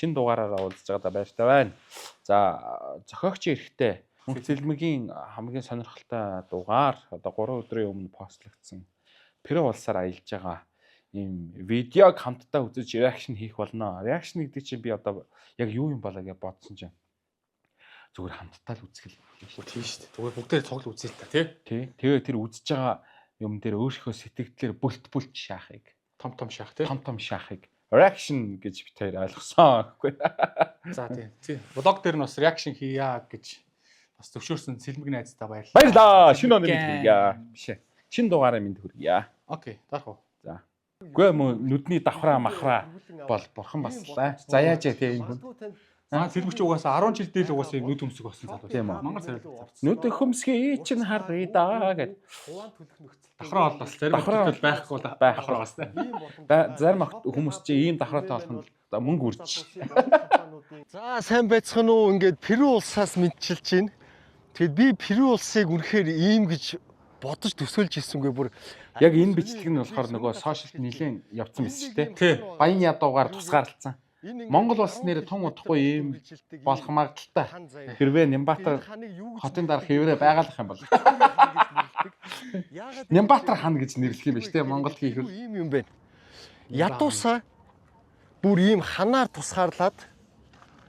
Шинэ дугаараараа уулзж байгаадаа баяртай байна. За, зохиогчийн эрхтэй Мөнх Цэлмэгийн хамгийн сонирхолтой дугаар, одоо 3 өдрийн өмнө постлогдсон Перу улсаар аялж байгаа ийм видеог хамтдаа үзэж reaction хийх болно. Reaction гэдэг чинь би одоо яг юу юм болоо гэж бодсон чинь зүгээр хамтдаа л үзэх л. Тийм шүү дээ. Зүгээр бүгдээр цугл үзье л та, тий. Тий. Тэгээ тэр үзэж байгаа юм дээр өөрийнхөө сэтгэлдлээр бүлт бүлт шаахыг, Том том шаах, тий. том том шаахыг reaction гэж бид хоёр ойлгосон гэхгүй. За, тий. Тий. Vlog дээр нь бас reaction хийя гэж бас зөвшөөрсөн Цэлмэг найздаа баярлалаа. Баярлаа. Шинэ оны мэнд хүргье. Биш ээ. Шинэ дугаарын мэнд хүргье. Okay, дарах уу? Үгүй мө нүдний давхраа махраа бол бурхан баслаа. За, яаж яа тий энэ хүн. Аа, Цэлмэг чи угаасаа 10 жил дээр л угаасаа юм нүд өмсөг болсон залуу. Тийм үү. Мангар царай зарцсан. Нүд хөмсгий чинь харъя да гэд. Давхраа бол бас зарим Давхраа хүмүүс байхгүй бол байхгүй. давхраа бас тий. Зарим хүмүүс чи ийм давхраатай болох нь л мөнгө үрж. За, сайн байцгаана уу? Ингээд Перу улсаас мэндчилж байна. Тэгэд би Перу улсыг үнэхээр ийм гэж бодож төсөөлж ирсэнгүй бүр. Яг энэ бичлэг нь болохоор нөгөө social д нэлээд явцсан байсан шүү дээ. Тий. Баян ядуугаар тусгаарлцсан. Монгол улс нэр тун удахгүй ийм болох магадлалтай. Хэрвээ Нямбатар хотын дарга хэврээ байгаалах юм бол Нямбатар хан гэж нэрлэх юм биш үү? Монголд хийх үл. Ийм юм байна. Ядуусаа бүр ийм ханаар тусгаарлаад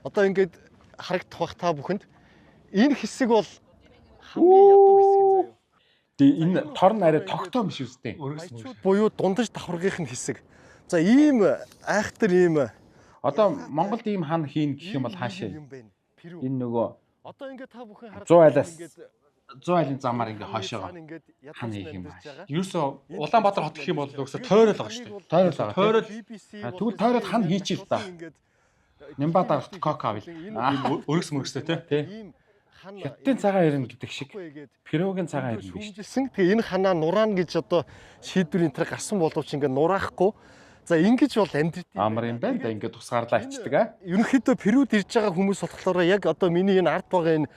одоо ингээд харагдах бах та бүхэнд. Энэ хэсэг бол хамгийн ядуу хэсэг нь заяа. Тий, энэ тор нь арай тогтоо биш үстэй. Өргөс. Баячууд буюу дундаж давхаргын хэсэг. За, ийм айхтар ийм Одоо Монголд ийм хан хийн гэх юм бол хаашаа? юм бэ? Перу. Энэ нөгөө Одоо ингээд та бүхэн харах 100 айлаас ингээд 100 айлын замаар ингээ хойшоогоо ингээд хан хийх юм амьдарч байгаа. Ерөөсөө Улаанбаатар хот гэх юм бол ерөөсөө тойрол байгаа шүү дээ. Тойрол байгаа. Тойрол. А, тэгвэл тойроод хан хийчих л да. Нямба дарагт кока авъя. Ийм өргөс мөргөстэй, тий. Тий. Ийм хан Хятадын цагаан ирнэ гэдэг шиг Перугийн цагаан ирнэ биш. шүүмжилсэн. Тэгээ энэ ханаа нураана гэж одоо шийдвэр энэ төр гарсан боловч ингээд нураахгүй. За, ингэж бол амьдрт. Амар юм байна да, ингээ тусгаарлаа ичдэг аа. Ерөнхийдөө Перуд ирж байгаа хүмүүс болохоор яг одоо миний энэ ард байгаа энэ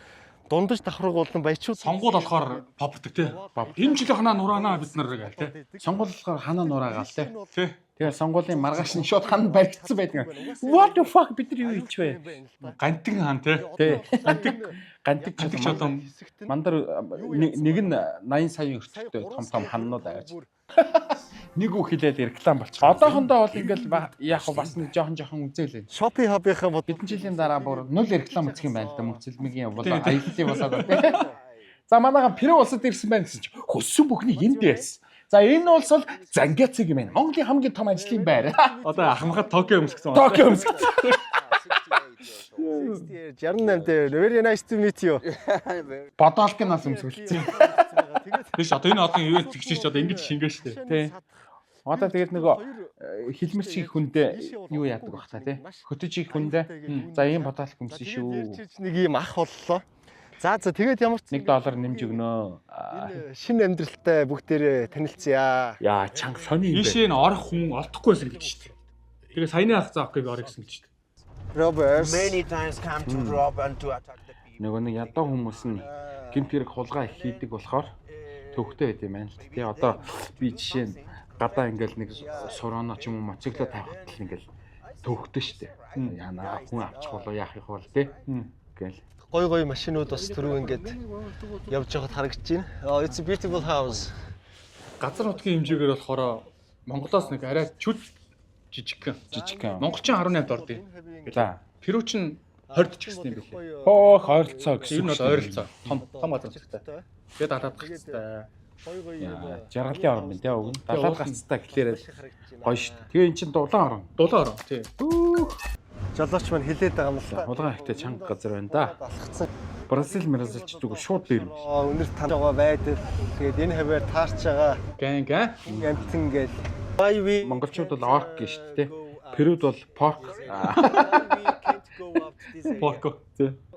дундаж давхарга болон баячууд Сонгуул болохоор попдаг, тий. Энэ жилийн ханаа нураана бид нар гээл, тий. Сонгуул болохоор ханаа нураагаал тий. Тий. Тэгээ сонгуулийн маргааш нь шууд хан баригдсан байдаг. What the fuck, бид нар юу хийч вэ? Гантин хан, тий. Тий. Гантик Гантик чулуун. чулуун. Мандар нэг нь 80 сая өртөгтэй том том ханнууд аваач. Нэг үг хэлээд реклам болчих. Одоохондоо бол ингээл яг хөө бас нэг жоохон жоохон үзээлээ. Shopping Hub-ийнхаа бод Хэдэн жилийн дараа бүр нөл реклам үзэх юм байна л да Мөнх Цэлмэгийн болоо аяллаа болоод тий. За, манайхан Перу улсад ирсэн байна гэсэн чи хөссөн бүхний энд байсан. За, энэ улс бол Зангацэг юм байна. Монголын хамгийн том ажлын байр. Одоо ахмахад Токио өмсгсөн. Токио өмсгсөн. 68 дээр, very nice to meet you. Бодоолкноос өмсгөлцсөн. Биш, одоо энэ олон юу тэгчих чи одоо ингэж шингэн шүү дээ. Тий. Одоо тэгээд нөгөө хилмэрч их хүндээ юу яадаг бах та, тий. Хөтөж их хүндээ за ийм бодоолк өмсөн шүү. Нэг ийм ах боллоо. За, тэгээд ямар ч 1 доллар нэмж өгнө. энэ шинэ амьдралтай бүгдээрээ танилцъя. Яа, чанга сони юм бэ. Ийшээ н орох хүн олдохгүй байсан гэж шүү дээ. Тэгээ саяны ах, за okay, би орё гэсэн гэж шүү дээ. Robbers. Many times come to rob and to attack the people. Нөгөө нэг ядуу хүмүүс нь гэмт хэрэг хулгай их хийдэг болохоор төвхтэй байт юм байна л. Тий, одоо би жишээ нь гадаа ингээл нэг сурооно ч юм уу моцикло тавихад л ингээл төвхтэй штэ. Яна хүн авчих болоо яах юм бол тий. Гэл. Гой гой машинууд бас түрүү ингээд явж байхад харагдаж байна. Oh, it's a beautiful house. Газар нутгийн хэмжээгээр болохоор Монголоос нэг арай чүд жижигхэн. Жижигхэн. Монголчин 18-д ордیں۔ За. Перу чин 20-д ч гэсэн юм билээ. Хөөх ойролцоо гэсэн. Ер нь үг бол шүү дээ. ойролцоо. Том том газар нутагтай. Тэгээд далаад гарцтай. Гой гой юм. Яа, жаргалын орн байна те уг нь. Далаад гарцтай гэхлээр гоё шүү дээ. Тэгээ эн чин дулаан орн. Дулаан орон, тий. Жолооч маань хилээд байгаа юм л та. Хулгай ихтэй чанга газар байна да. Алхацсан. Бразил мразилч зүгээр шууд дээр юм. Аа, өнөр таньж байгаа байдал. Тэгээд энэ хаваар таарч байгаа Гэн гэн. хүн амтан гээл. Why we Монголчууд бол орк гэж шүү дээ. Перуд бол pork. Порко.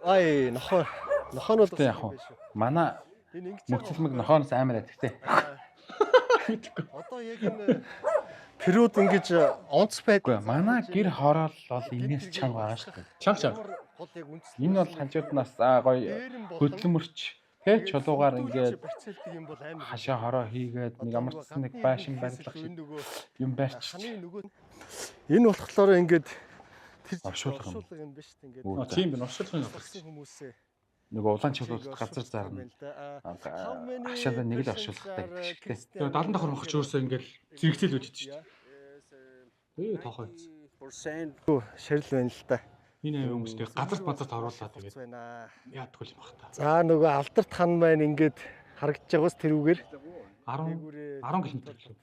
Ай, нохоо. Нохоо нь бол Тэ яг хуу. Манай Энэ ингэж Мөнх Цэлмэг нохооноос амар адигтэй. Одоо яг энэ Перуд ингэж онц байд. Үгүй, манай гэр хороол бол энэс чанга байгаа шүү дээ. Чанга чанга. Гол яг үндэслэл. Энэ бол хажууднаас гоё хөдөлмөрч тэ чулуугаар ингээд барьцаалдаг юм бол амар. хашаа хороо хийгээд нэг амарцсан нэг байшин барилга шиг юм барьчих. Ханы нөгөө энэ болохоор ингээд Тэр Оршуулга юм. оршуулга юм биш үү ингээд. Өө, А тийм байна. Оршуулгын газар. Орсон хүмүүсээ Нөгөө улаан чулууд газар зарна. Хашаалаа нэг л оршуулгатай гэдэг шиг те. Тэгээ 70 давхар мохч өөрсөө ингээл зэрэгцэл үжиж шүү дээ. Ээ тоохоо. 90% Шарил байна л да. Энэ аяа хүмүүс тэгээ газарт базарт оруулаад тэгээд Байна. яадгүй юм бах та. За нөгөө алдарт хан маань ингээд харагдаж байгаас тэрүүгээр 10 10 км лөө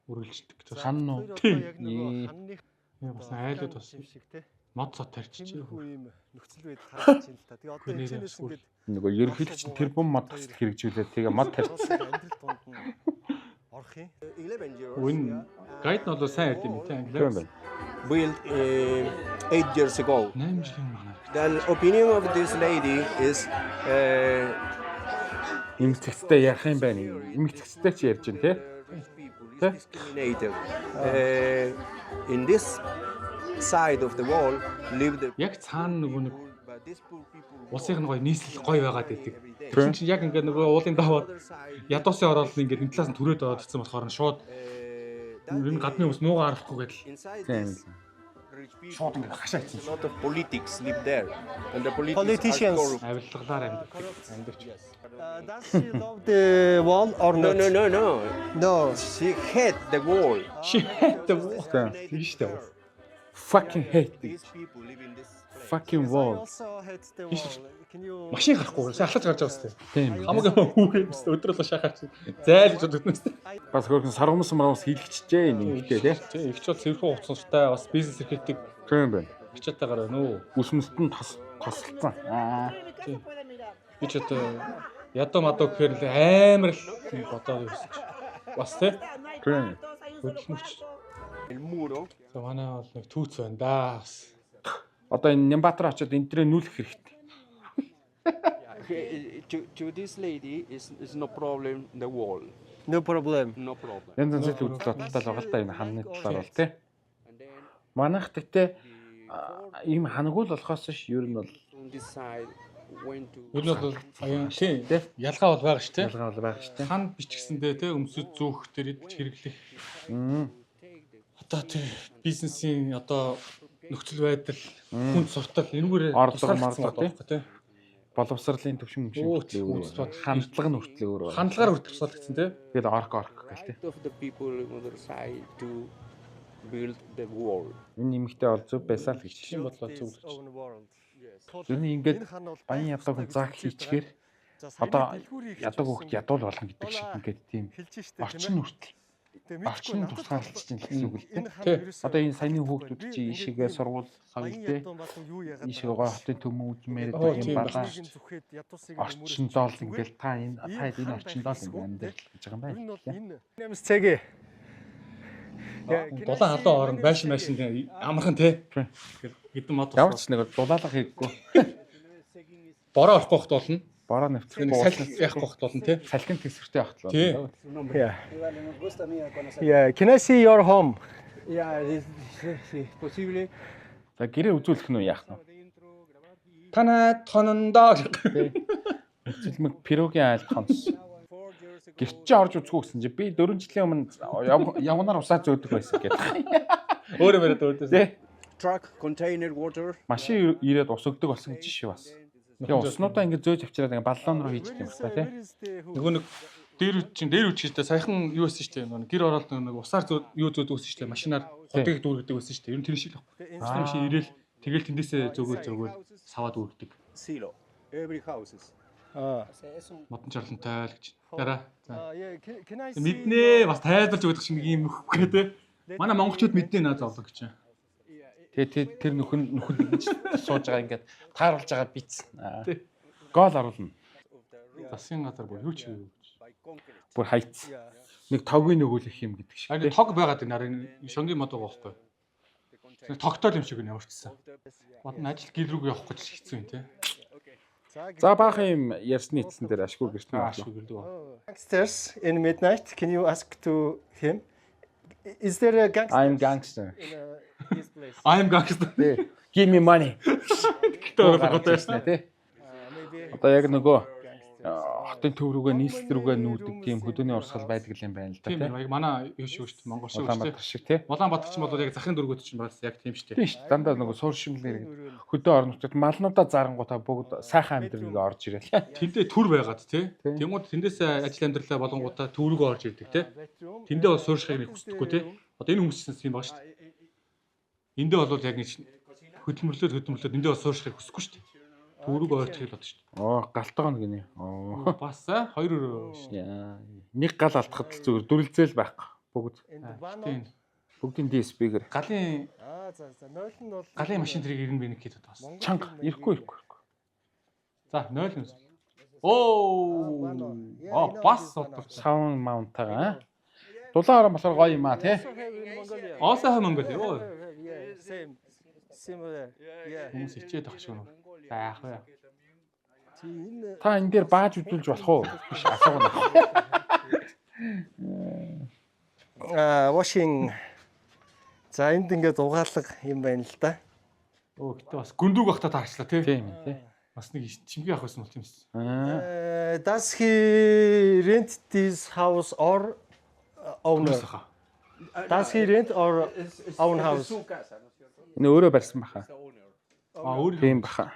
үргэлжлдэг. Хан уу? Тийм. Яг нөгөө Ээ. ханны Бас айлууд бас юм шиг те. мод цот тарьчих. Тиймэрхүү юм нөхцөл байдал харагдаж байна л та. Тэгээ одоо Нэрээ энэ ч бас ингээд Нөгөө ерөнхийлөгч нь тэрбум мод тасал хэрэгжүүлээд тэгээ мод тарьсан. амьдрал дунд нь орох юм. 11 years. Үн гайд нь бол сайн ярьд юм те Тийм англиар. байна. Built 8 years ago. 8 жилийн өмнө ханаар. The opinion of this lady is Эмэгцэгцтэй ярих юм байна. Эмэгцэгцтэй ч ярьж байна те. rich people is discriminated. In this side of the wall live the Яг цаана нөгөө нэг but these poor people улсын гоё нийслэл гоё байгаад байдаг. every day. Тэгсэн чинь яг ингээд нөгөө уулын даваад Other side, ядуусын оролт нь ингээд энэ талаас нь түрээд ороод ирсэн болохоор нь шууд that энэ гадны хүмүүс муугаа харахгүй гэдэл inside Тийм. this rich people, шууд ингээд хашаа ицсэн. a lot of politics live there, and the politics Politicians. are corrupt. Авилгалаар амьддаг. Амьдарч. Does she love the wall or No, not? no, no, no. No. She hate the wall. Шихэт. Тийм. Тийм шүү дээ. Fucking hate. These people live in this place. Fucking Yes, I wall. also hate the wall. Can you Машин гарахгүй сайн алхаж гарч байгаа сте. Тийм. Хамаг хүүхэн юм сте. Өдөр болго шахаач. Зайл гэж боддог юм сте. Бас хөөрхөн саргамс маргамс хийлгэчихжээ энэ эмэгтэй те. Тийм их ч бол цэвэрхэн хувцастай бас бизнес эрхэлдэг Тийм байна. ачаатайгаар байна уу. Үс мэст нь тос тосолцсон. Аа. Би ч одоо ядуу мадуу гэхээр л амар л юм бодоод ирсэн чи. Бас те Тийм. хөдөлмөрч. El muro За манай бол нэг түүц байна да. Бас. Одоо энэ Нямбатар очиод энэ төрөө нүүлэх хэрэгтэй. To this lady is no problem the wall. No problem. No problem. Янз янзын үзэл бодолтой л байгаа л да энэ ханны талаар бол те. And then Манайх тэгтээ ийм хангуул болохоос ш ер нь бол on this side went to Ер нь бол аян тийм ялгаа бол байгаа ш те. ялгаа бол байгаа ш те. Хан бичгсэндээ те өмсөж зөөх тэр идэж хэрэглэх. Одоо тэр бизнесийн одоо нөхцөл байдал, хүн суртал энүүгээр Орлого, тусгаарлагдсан морлого, байгаа байхгүй те. Боловсролын төвшин мөшин Өө, хүртэл өөр. үзэл бодол. Хандлага нь хүртэл өөр байна. Хандлагаар хүртэл тусгаарлагдсан те. Тэгэл орк орк гэл те. right of the people on other side to build the wall. Энэ нэмэгтэй бол зөв байсаа л гэж. Тийм бодлоо зөв гэж. Own world. Ер нь ингээд Энэ хан бол баян ядууг нь заг хийчихээр За, саяны одоо дэлгүүрийг ядууг хөхт ядуул болно гэдэг шиг ингээд тийм хэлж штэ орчин хүртэл Тэгээ мэдгүй орчин надад тусгаарлаж чинь л гэсэн үг л те. Энэ хан Тий. ерөөсөө Одоо энэ саяны хүүхдүүд Би чи ингээд ийшээгээ ийм сургууль соёл баян те. ядуу мадуу юу яагаад Ийшээгээ гой хотын төмөн үзмээр Оо, гэдэг юм тийм балаа. байх. Нэг зүхэд ядуусыг Орчин зоол ингээл та энэ та энэ орчин зоол ингээд амьдрал гэж байгаа юм Ер нь бол байна. энэ Нэмс цэгэ. Дулаан халуун хооронд байшин байшин те, амархан те. Тийм. Хэдэн мод Ямар ч нэг дулаалах хэрэггүй. Бороо орохгүй хот болно. Бороо нэвтрэхгүй. Нэг салхи яахгүй хот болно те. Салхин төсвөртэй явах л Тий. болно. Yeah. Yeah, can I see your home? Yeah, es, sí, es posible. За гэрээ үзүүлэх нь үү яах нь? Танай тонондоо. Тий. Цэлмэг Перугийн айлд хонс. Гэрч чи орж үзэхгүй гэсэн чи би 4 жилийн өмнө явнаар усаа зөөдөг байсан гэдэг. Өөрөө мөрөд өөрөөс. Тий. Truck container water. Машин ирээд ус өгдөг болсон гэж шив бас. Тэгээ уснуудаа ингэ зөөж авчираад ингэ баллон руу хийчих юм байна тий. Нөгөө нэг дээр үуч чинь дээр үуч гэдэг саяхан юу байсан шүү дээ. Нөгөө гэр оролт нөгөө нэг усаар зөө юу зөөдөг байсан шүү дээ. Машинаар худыг дүүргэдэг байсан шүү дээ. Ер нь тэр шиг л байхгүй. Усны машин ирээл тэгэл тэндээсээ зөөгөл зөөгөл саваад үүргэдэг. Silo. Every houses. Аа. Модон чарлантай л гэж. Дараа. За. Yeah, can I see Мэднэ бас тайлбарж өгдөг шиг нэг юм өгөхгүй те. Манай монголчууд мэднэ наа зовлон гэж. Тэгээ тэр нөхөн нөхөн ингэж сууж байгаа ингээд тааруулж байгаа биц. Гол оруулна. Засгийн газар бүр юу ч юу гэж. Бүр хайц. Нэг тогийн нөгөөлөх юм гэдэг шиг. Харин тог байгаад байна. Шонгийн мод байгаа байхгүй. Тэр тогтоол юм шиг байна ямар ч гэсэн. Мод нь ажил гэр рүү явах гэж хэцүү юм те. За баахан юм ярьсны эцсэн дээр ашгүй гэрт нь Аашгүй гэрдэг. Gangsters in midnight? Can you ask to him? Is there a gangster? I'm gangster. in this place. I'm gangster. Тий. Give me money. Гэтэ ойлготой байсан тий. Maybe Одоо яг нөгөө Хотын төв рүүгээ нийслэл рүүгээ нүүдэг тийм хөдөөний урсгал байдаг юм байна л да, Тийм тий. яг манай юу шиг шүү дээ. Монгол шиг шүү дээ. Улаанбаатар шиг тий. Улаанбаатар ч юм бол яг захын дөргүүд чинь бас яг тийм шүү дээ. Тийм шүү дээ. Дандаа нөгөө суур шимлэр хөдөө орон нутагт малнуудаа зарангуудаа бүгд сайхан амьдрал рүү орж ирэл. Тэндээ төр байгаад тий. Тий. Тэнгууд тэндээс ажил амьдралаа болонгуудаа төв рүүгээ орж ирдэг тий. Тэндээ бол сууршихыг нэг хүсдэггүй тий. Одоо энэ хүмүүс чинь тийм байгаа шүү дээ. Эндээ бол яг нэг хөдөлмөрлөөд эндээ бол сууршихыг хүсэхгүй шүү дээ. Төв рүүгээ ойртохыг л бодно шүү дээ. Оо, галтгоно гинэ. Оо. Бас хоёр өрөө шүү дээ. Яа. Нэг гал алдахад л зүгээр дүрлзэл байхгүй. Бүгд Тийм. бүгдийн DSP-гэр Галын Аа за за 0 нь бол галын машин тэрийг ирнэ бэ нэг гэдэг бас. чанга ирэхгүй ирэхгүй. ирэхгүй. За 0 нь. Оо. Аа бас одорч. Савн маунтайгаа. Дулаан орон болохоор гоё юм аа тий. Also have Mongolia. Оо. Same similar. Yeah. Хүмүүс ичээд байх шиг нөр. За яах вэ? Чи энэ Та энэ дээр бааж үзүүлж болох уу? Биш асууна. аа washing. За энд ингээд угаалга юм байна л да. Оо гэтээ бас гүндүүг байхдаа таарчлаа тий. Тийм тий. Бас нэг чимгээ авах байсан бол тийм эс. Аа. Does he rent this house or owner? Хүмүүс хаа. Does he rent or own house? Энэ өөрөө барьсан баха. Аа өөр Тийм баха.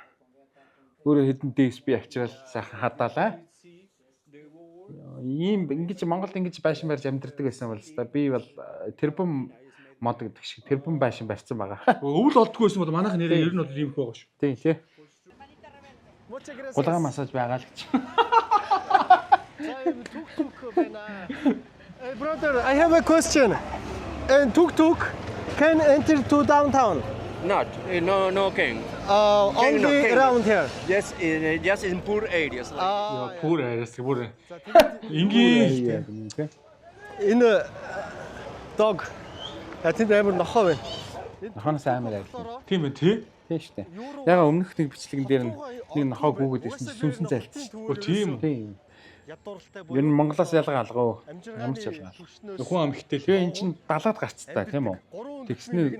Өөрөө хэдэн DSP авчирал сайхан хадаалаа. Ийм ингэж Монголд ингэж байшин барьж амьдардаг байсан бол та би бол тэрбум мод гэдэг шиг тэрбум байшин барьсан байгаа. Өвөл олдгүй байсан бол манайх нэрээ ер нь бол ийм их байгаа шүү. Тийм тий. Гулган массаж байгаа л гэж. За ийм түк түк байна. Hey brother, I have a question. And tuk tuk can enter to downtown. Not, no, no can. Only no, can. around here. Yes, in, just in poor areas. Like. Яа пүр арайс бүр энгийн Тий. Энэ dog. Я тэнд амар нохоо байна. Нохоноос амар арилна. тийм байна тий. Тийм шүү дээ. Яга өмнөх нэг бичлэгэн дээр нэг нохоо гүгээд ирсэн чинь сүнсэн зайлтсан шүү Өө тийм үү. дээ. Тийм. Ядуурлалтай Ер нь Монголоос ялгаа алгаа. Ямар ч ялгаа. Хүн ам ихтэй л. Тэгээ эн чинь далаад гарцтай тийм үү? Тэгснээр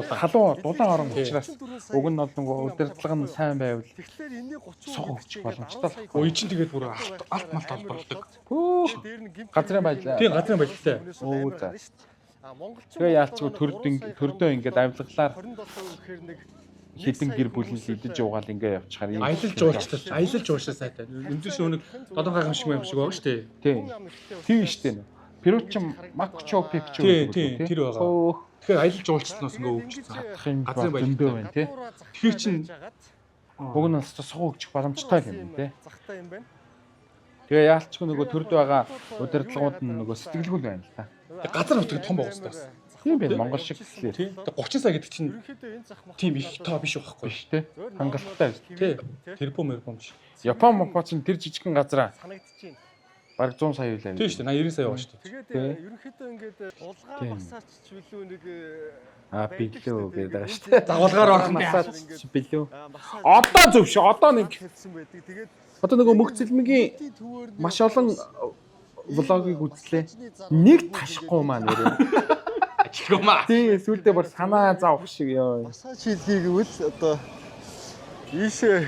халуун дулаан орон учраас уг нь бол нөгөө удирдлага нь сайн байвал Тэгэхээр энэний 30 суг өгчих боломжтой л. Өө эн чинь тэгээд бүр алт алт малт холбогддог. Хөөх газрын баялаа. Тийм газрын баялтай. Өө за. А монголчууд Тэгээ яалчгүй төрдөө ингээд авилгалаар 27 гэхээр нэг хідэн гэр бүл л идэж уугаал ингээ явчихаар ийм Аялал жуулчлал, аялал жуулчлал сайтай. Өндөр шөнөг долоон гайхам шиг юм шиг байгаа шүү дээ. Тийм. Тийм шүү дээ. Перу чин Макчо Пикчо Тийм, тийм, тэр байгаа. Хөөх Тэгэхээр аялал жуулчлал нь бас ингээ өвчсөн. юм Газрын баялтай. зөндөө байна тий. Тэгэхээр чин Уг нь бас суг өгчих боломжтой юм тий. Захтай юм байна. Тэгээ яалчгүй нөгөө төрд байгаа удирдлагууд нь нөгөө сэтгэлгүй л байна л та. Газар нутаг том байгаа шүү дээ. Тийм байна Монгол шиг гэхлээр Тий. Тэгээ 30 сая гэдэг чинь Ерөнхийдөө энэ зах мах тийм их тоо биш байхгүй. биш тий. Хангалттай биз. Тий. Тэрбум мэрбум биш. Япон Мопо чинь тэр жижигхэн газараа санагдчихээн. бараг 100 сая үйл авъя. Тийм шүү дээ. 80 сая байгаа шүү дээ. Тэгээд Тий. ерөнхийдөө ингээд улгаан Тийм. масаач ч билүү нэг А билүү гэдэг байгаа шүү дээ. Загвалгаар орох Масаж билүү. масаж Одоо зөв шүү. Одоо нэг тавьсан байдаг. Тэгээд одоо нөгөө мөх цэлмэгийн тийм төвөөр нь маш олон влогийг үзлээ. Нэг ташихгүй маа нэрээ. Ажилгүй маа. Тийм сүулдэ бүр санаа зовх шиг ёо. масаж хийлгийг гэвэл одоо ийшээ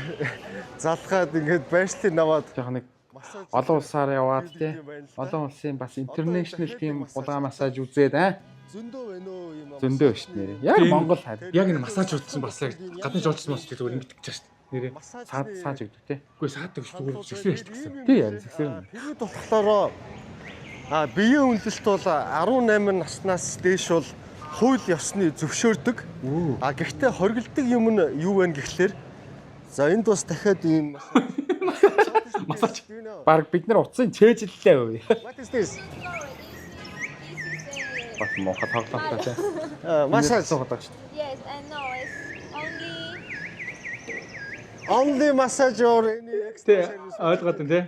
залгаад ингээд байршлыг наваад Жохон нэг масаж олон улсаар яваад тий. хийдэг юм байна л да. Олон улсын бас интернэшнл тийм гулган массаж үзээд аа Зөндөө байна уу юм аа. зөндөө шүү дээ нэрээ. Яг Монгол харин Яг энэ массаж үзсэн бас яг гадны жуулчлал бас зүгээр ингэдэг ч шүү дээ. Нэрээ. саад сааж өгдөг тий. Үгүй саадаг шүү зүгээр зэгсэр ярьдаг гэсэн. Тий яа зэгсэр нь. Перуд болохоор а биеийн үнэлэлт бол 18 наснаас дээш бол хууль ёсны зөвшөөрдөг. А гэхдээ хоригддаг юм нь юу вэ гэхлээр за энд бас дахиад ийм Массаж. Бараг бид нар утсын чэйжлэлээ өө. What is this? Бас муухай тоглоомтой тий. Массаж. суугаад байгаа шүү дээ. Yes, and no, it's only Only massage or any extra Тий service? ойлгоод байна тий.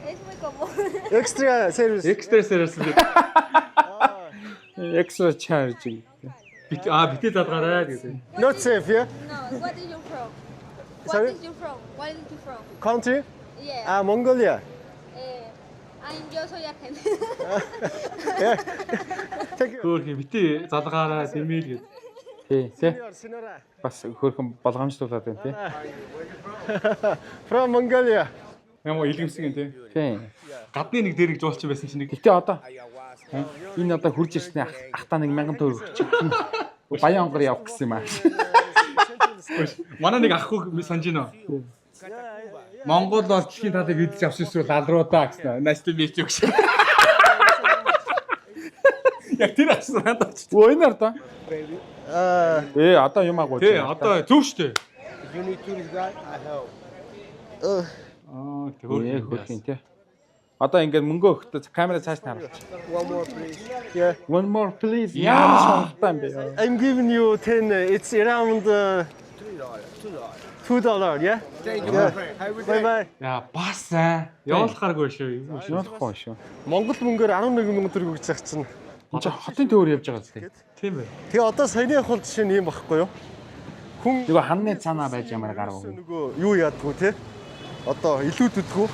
it's muy común. Extra service. Экстра сервис гэдэг. Extra charge. Бит аа битээ залгаарай гэсэн. Not safe, yeah? No, what is you from? What Sorry? is you from? What is you from? Country? Yeah. Ah, Mongolia. I'm yo soy argentina. Thank you. Хөөх юм битээ залгаарай дэмэл гэдэг. Тий, тий. Señor, señora. Бас хөөрхөн болгоомжлуулад байна тий. From Mongolia. Ямар илгэмсэг юм тий. Тий. Гадны нэг дээр нэг жуулч байсан чинь нэг Гэтэ одоо энэ одоо хурж ирсний ахтаа нэг 1000 төгрөг өгч. Баян онгор явах гэсэн юм аа. Манай нэг ах хүү санаж байна уу? Монгол бол дэлхийн талыг эдэлж авсан эсвэл лалруудаа гэсэн. Nice to meet you гэсэн. Яг тэр асан надад ч. Өө энэ одоо. Аа, Ээ одоо юм аагүй. Тий, одоо зөв штэ. You need tourist guide, I help. Аа, Ээ хөөрхөн тий. Одоо ингээд мөнгө өгөхдөө камера цааш нь харуулчих. One more, please. yeah. One more please. Яа. Ямар сонирхолтой юм бэ? I'm giving you 10. It's around $3, $2. $2, yeah? Thank you, my friend. Have a good Bye day. bye. Яа, бас аа. Явуулахааргүй шүү. Явуулахгүй шүү. Монгол мөнгөөр 11 сая төгрөг өгч байгаа чинь. Энд чинь хотын төвөр явж байгаа зү. Тийм ээ. Тэгээ одоо саяны хол жишээ нь юм багхгүй юу? Хүн Нөгөө ханны цаанаа байж ямар гарав. нөгөө юу яадгүй те? Одоо илүүддэггүй.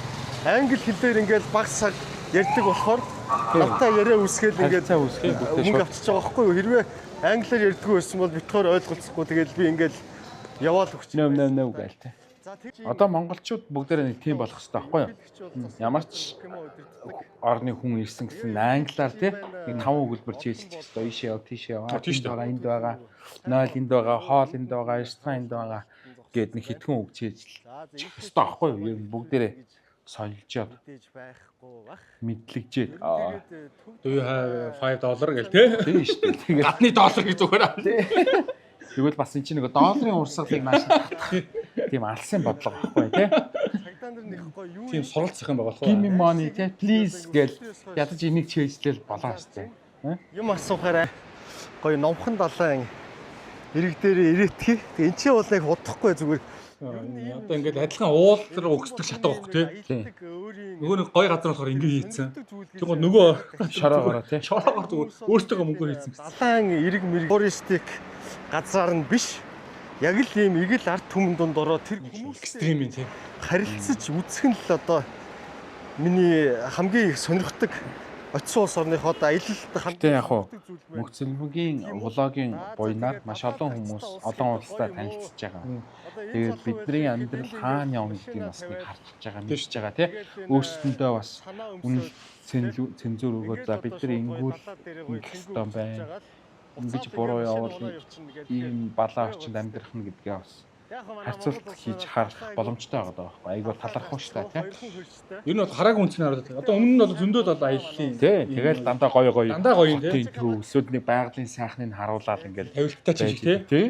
Англи хэлээр ингээл баг саг ярьдаг болохоор надтай яриа үсгээл ингээд Харилцаа үүсгэх бүтээ мөнгө шууд. авчиж байгаа байхгүй юу? Хэрвээ англиар ярьдгүй байсан бол битгаар ойлголцохгүй тэгэл би ингээл яваал өгч. Нөв нөв нөв гээл те. За тэг. Одоо монголчууд бүгдээрээ нэг тийм болох хэрэгтэй байхгүй юу? Ямар ч орны хүн ирсэн гэсэн англиар тий нэг таван өгүүлбэр чийжилчих хэрэгтэй. Ийшээ яв, тийшээ яв. Тийм шүү Энд байгаа, энд байгаа. 0 энд байгаа, хоол энд байгаа, ресторан энд байгаа гэд нэг хитгэн үг чийжилчих хэрэгтэй байхгүй юу? Ер нь бүгдээрээ соёлжоод мэдээж байхгүй бах. мэдлэгжээд аа Тэгээд төв Do you have 5 dollar гэл те. тийм шүү дээ. Тэгээд Гадны доллар гэж зүгээр аа. тэгвэл бас эн чинь нэг долларын урсгалыг нааш татах тийм алсын бодлого байхгүй тий. цагдаа нар нэг гоё юу Тийм суралцах юм байгаа болох Give me уу? money тий please гэл ядаж энийг чийжлэл болоо шүү дээ. юм асуухаарай. Гоё номхон далайн ирэг дээр ирээтгэе. Тэгээ эн чинь бол нэг удахгүй зүгээр. Одоо ингээд адилхан уул руу өгсдөг шатаг байхгүй те. Аялдаг өөрийн Нөгөө нэг гой газар болохоор ингэ хийцэн. Тэгвэл нөгөө Шороогоороо тий. шороогоор зүгээр өөртөөгөө мөнгөөр хийцэн гэсэн. Далайн эрэг мэрэг туристик газар нь биш. Яг л ийм игэл ард түмэн дунд ороо тэр хүмүүс Экстрим юм тийм. харилцаж үзэх нь л одоо миний хамгийн их сонирхдаг очисон улс орныхоо одоо аялалд хамгийн Гэтэ яг хуу сонирхдаг зүйл байна. Мөнх-Цэлмэгийн влогийн буйнаар маш олон хүмүүс олон улстай танилцж байгаа. Тэгээд бидний амьдрал хаана явна гэдгийг бас нэг харж байгаа, мэдж байгаа тий. Өөрсдөндөө бас үнэл цензуур өгөөд за бид нар ингүүл ингэх ёстой юм байна. Ингэж буруу явбал ийм балаа орчинд амьдрах нь гэдгээ бас харьцуулт хийж харах боломжтой байгаа байхгүй. Айгуу талархуу шүү дээ тий. Ер нь бол хараагүй үнцний хараад. Одоо өмнө нь бол зөндөө бол аяллаа. Тий, тэгэл дандаа гоё гоё. Дандаа гоё юм, тий. Хотын төв эсвэл нэг байгалийн сайхныг харуулаад ингээл Тавилттай ч юм шиг тий. Тий.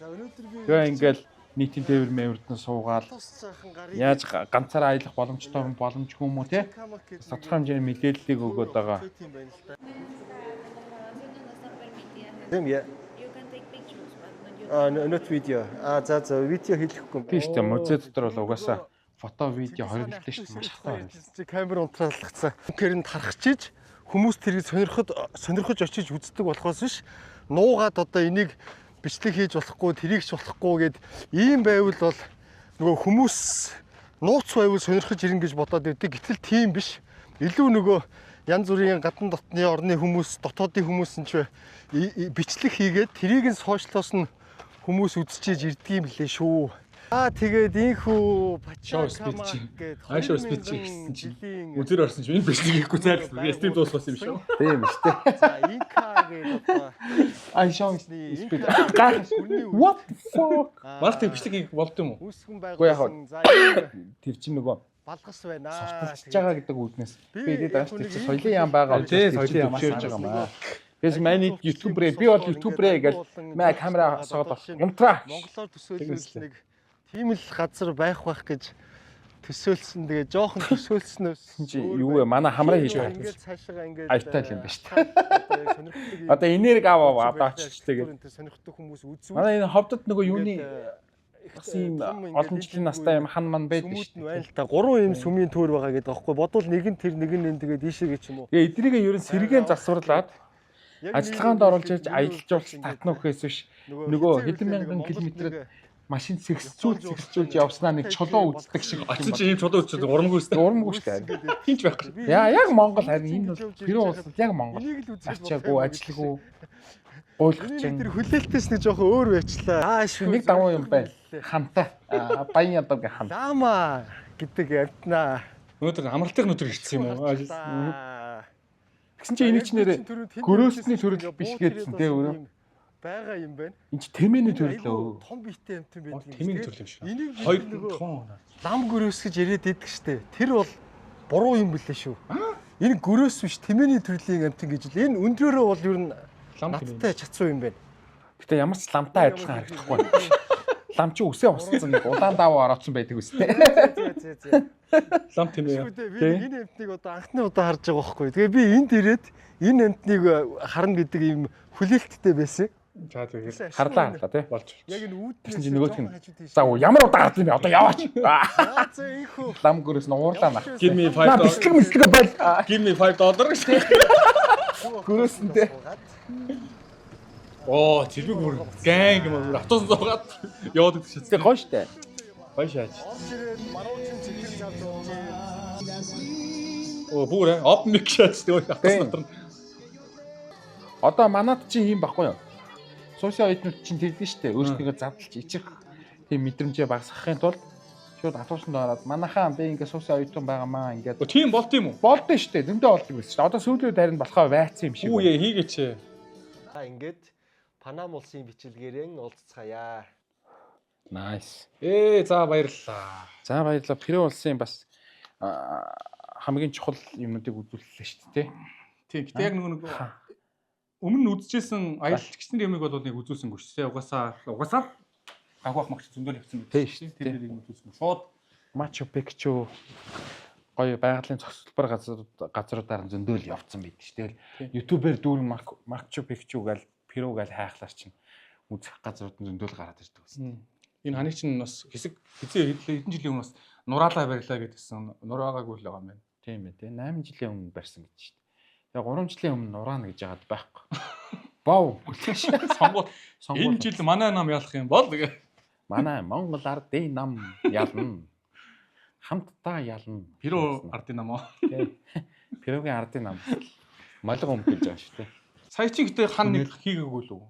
За өнөөдөр би Тэгээ ингээл нийтийн тээвэр мэвэрдэн суугаал тус сайхан гарыг яаж ганцаараа аялах боломжтой юм боломжгүй юм уу те тодорхой хэмжээний мэдээллийг өгөөд байгаа. Тийм байна л да. Las grabaciones no están permitidas. Тийм яа. You can take pictures, but not you. А not video. А за за видео хийхгүй. Тийм шүү дээ. Музей дотор бол угаасаа фото видео хоригдолтой шүү дээ. Маш хатаа байна. Чи камер унтраалгацсан. Үнэхээр нь тархачиж хүмүүс тэрийг сонирход сонирхож очиж үздэг болохоос биш нуугаад одоо энийг бичлэг хийж болохгүй тэрийг ч болохгүй гэд ийм байвал бол нөгөө хүмүүс нууц байвал сонирхож ирнэ гэж бодоод байдаг. Гэтэл тийм биш. Илүү нөгөө янз бүрийн гадна дотны орны хүмүүс, дотоодын хүмүүс нь ч бичлэг хийгээд тэрийг нь сошиалоос нь хүмүүс үзчихэж ирдэг юм лээ шүү. Аа тэгээд инхүү Show speed Пачакама чи. гээд I show speed чи гэсэн чинь жилийн Үзэр орсон чинь энэ бичлэг хийхгүй зайлшгүй. Би стрим дуусгасан юм шүү. Тийм шүү дээ. За инка гээд одоо I show speed. Гүрний үе. What the fuck? Марк тэр бичлэг хийх болд юм уу? Үүсгэн Үгүй яг байгуулсан. За энэ Тэр чинь нөгөө балгас байна. сурталчилж байгаа гэдэг үгнээс Би би эдээд яг байгаа шүү дээ. нэг Соёлын яам байгаа Тий, учраас соёлын яамаас зөвшөөрж байгаа юм аа. Тэгээс манай ютубер би бол ютубер гэж маа камера соод унтраа. Монголоор төсөөлөл нэг тийм л газар байх байх гэж төсөөлсөн. Тэгээ жоохон төсөөлснөөс Чи юу вэ? Манай хамраа хийж байгаа. Ингээд цаашаа ингээд Аятай л юм байна шүү дээ. дээ. Сонирхдаг Одоо энерги ав ав одоо очиж тэгээд сонирхдаг хүмүүс үзвэл манай энэ ховдод нөгөө юуны ингээд, бас ийм том ингээд олон жилийн настай юм хан ман байдаг сүмүүд шүү нь дээ. байна л та. Гурван юм сүмийн төр байгаа гэдэг аахгүй. Бодвол нэг нь тэр нэг нь энэ тэгээд ийшээгээ ч юм уу. Тэгээ эднийг ер нь сэргээн засварлаад Яг ажиллагаанд нэг оруулж ирж нэг аялал жуулчлалт ингээд татна гэхээс биш нөгөө хэзээ хэдэн үедээ мянган Монголд километрээр нэг машин сэгсцүүлж явснаа нэг чулуу үздэг шиг Очсон чинь ийм чулуу үзчихсэн урамгүй өстэй. урамгүй шүү дээ. Хинч байхгүй. Яа яг Монгол харин энэ бол Перу улс яг Монгол. Энийг л үзэх Ачаагүй, ажилгүй. Гуйлгачин. Тэр хүлээлтээс нэг жоохон өөр байчлаа. Аа шүү. Нэг давуу юм байна. Хамтаа. Баян ядуугийн хамт. Лама гэдэг амтнаа. Өнөөдөр амралтын өдөр ирсэн юм уу? Тэгсэн чинь энийг ч нэрээ гөрөөсний төрөл биш гэдсэн те өөрөө. Байгаа юм байна. Энд чи тэмээний төрөл Айгүй өө. том биетэй амтан байдаг юм. Тэмээний төрөл юм шиг. Энийг бид Хоёр нөгөө тун. лам гөрөөс гэж яриад иддэг штэ. Тэр бол буруу юм билээ шүү. Энэ гөрөөс биш тэмээний төрлийн амтан гэж л энэ өндрөөрөө бол ер нь Лам тэмээ. надтай чадсан юм байна. Гэтэ ямар ч ламтай адилхан харагдахгүй. Лам чи үсээ усцсан нэг улаан давуу ороодсон байдаг үстэй. Зэ зэ зэ. Лам тэмээ. Шүү дээ. Би энэ амтныг одоо анхны удаа харж байгаа байхгүй. Тэгээ би энд ирээд энэ амтныг харна гэдэг ийм хүлээлттэй байсан. За тэгэл Харлаа харлаа тий. болж. Яг энэ үүднээс Тэгсэн чинь нөгөөх нь жоохон хажуу за ямар удаа гард юм бэ? Одоо яваач. За зэ ийхүү. Лам гөрөөс нь уурлаа нах. Give me Наа 5 бислэг мислэг байл. Give me 5 доллар гэж. Гөрөөс нь тий. Оо, цэлмэг бүр гэнг юм бүр автобус суугаад яваад идэх шээ. Тэгээ гоё штэ. Гоё шааж. Орж ирээд баруучин цэцэг авч болж Оо, бүр open mic шаач тэгээ автобус Тийм. дотор нь. Одоо манад чинь ийм баггүй юу? Суусын оюутнууд чинь тэгдэг штэ. Өөрсдийгөө задлж ичих тийм мэдрэмжээ багасгахын тулд шууд автобусанд ороод манайхаа би ингээ суусын оюутан байгаамаа ингээд Оо, тийм болт юм уу? болдсон штэ. Зөндөө болдог байсан штэ. Одоо сүүлийн үед харин болохоо байцсан юм шиг. Үу байна. яа хийгээч. За ингээд Панам улсын бичлэгээрэн уулзцгаая. Nice. За баярлалаа. За баярлалаа. Перу улсын бас хамгийн чухал юмнуудыг үзүүллээ шүү дээ. Тийм. Гэтэ яг нөгөө нэг өмнө нь үзчихсэн аялалчдын юмыг бол нэг үзүүлсэнгүй шүү дээ. Угаасаа угаасаа гагвах магч зөндөл явцсан Тийм шүү дээ. Тэр нэг юм үзүүлсэн. Шууд Мачу Пикчу гоё байгалийн цогцлбор газруудаар нь зөндөөл явцсан байдаг шүү дээ. Тийм. YouTube-ээр дүүрэн Мачу Пикчу гээл Перу гээл хайхлаар чинь үзэх газрууд нь зөндөөл гараад ирдэг гэсэн. Энэ ханыг чинь бас хэсэг хэзээ хэдэн жилийн өмнө бас нураалаа барилаа гэдгсэн. Нураагаагүй л байгаа юм байна. Тийм ээ тий. 8 жилийн өмнө барьсан гэж шүү дээ. Тэгээ 3 жилийн өмнө нураана гэж яагаад байхгүй. Бов үлээш. Сонгуул Сонгуул. энэ жил манай нам ялах юм бол гэ. Манай Монгол ардын нам ялна. Хамтдаа ялна. Перу ардын нам уу. Тий. Перугийн ардын нам. Малгай өмгөж байгаа шүү дээ. Сая чи гэтээ хан нэг хийгээгүй л үү?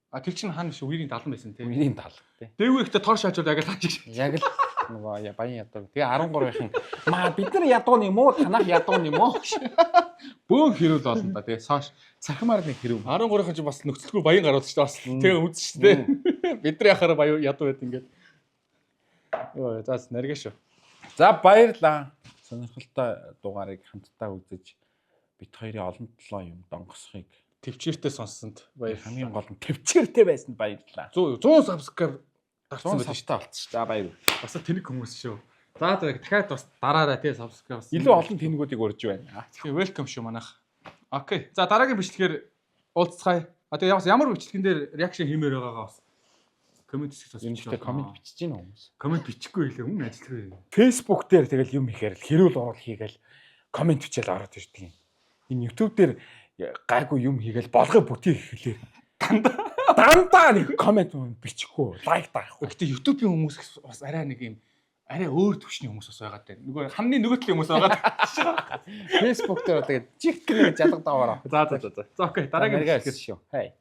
А тэр чинь хан биш үерийн 70 байсан тий. Үерийн тал тий. Дээгүүр ихтэй тор шаажвал яг л хан шиг. Яг л нөгөө баян ядаг. Тэгээ 13-ийн маа бид нар ядуу юм уу? Танах ядуу юм уу? Бөөн хэрүүл болно да тий. Соош цахимаар нэг хэрүүл. 13-ын чи бас нөхцөлгүй баян гарууд шүү дээ бас. Тэгээ үзсэн шүү дээ. Бид нар яхаараа баян ядуу байд ингээд. Йоо за нарга шүү. За баярлаа. Сонирхолтой дугаарыг хамтдаа үзэж бит хоёрын олон толгой юм донгосхийг Төвчээртэй сонссонд баяр. хамгийн гол нь төвчээртэй байсанд баярлаа. 100 100 subscribe дарсан 100 байдаг шүү. савтай болчих. За баяр. Бас л тэнэг хүмүүс шүү. За за дахиад бас дараарай тий subscribe бас. Илүү олон тэнэгүүдийг урьж байна. Тэгээ welcome шүү манайх. Okay. За дараагийн бичлэгээр уулзцгаая. А тэгээ бас ямар бичлэгэн дээр reaction хиймээр байгаагаа бас comment хэсэгт бас Юм ихтэй comment бичиж гин хүмүүс. Comment бичихгүй хэлээ. Өмнө ажиллахгүй. Facebook дээр тэгэл юм ихээр л хэрүүл уурал хийгээл comment бичээл ороод ирдэг юм. Энэ YouTube дээр гайгүй юм хийгээл болгоо бүтээ гэхлээр дандаа нэг comment бичихгүй, like дарахгүй. Гэтэ YouTube-ийн хүмүүс бас арай нэг юм арай өөр төвшний хүмүүс бас байгаад байна. Нөгөө хамны нөгөө талын хүмүүс байгаад. Facebook дээр одоо жигт гэнэ жалга даваараа. За за за. За okay. Дараагийн бичлэгээр шүү. Хей.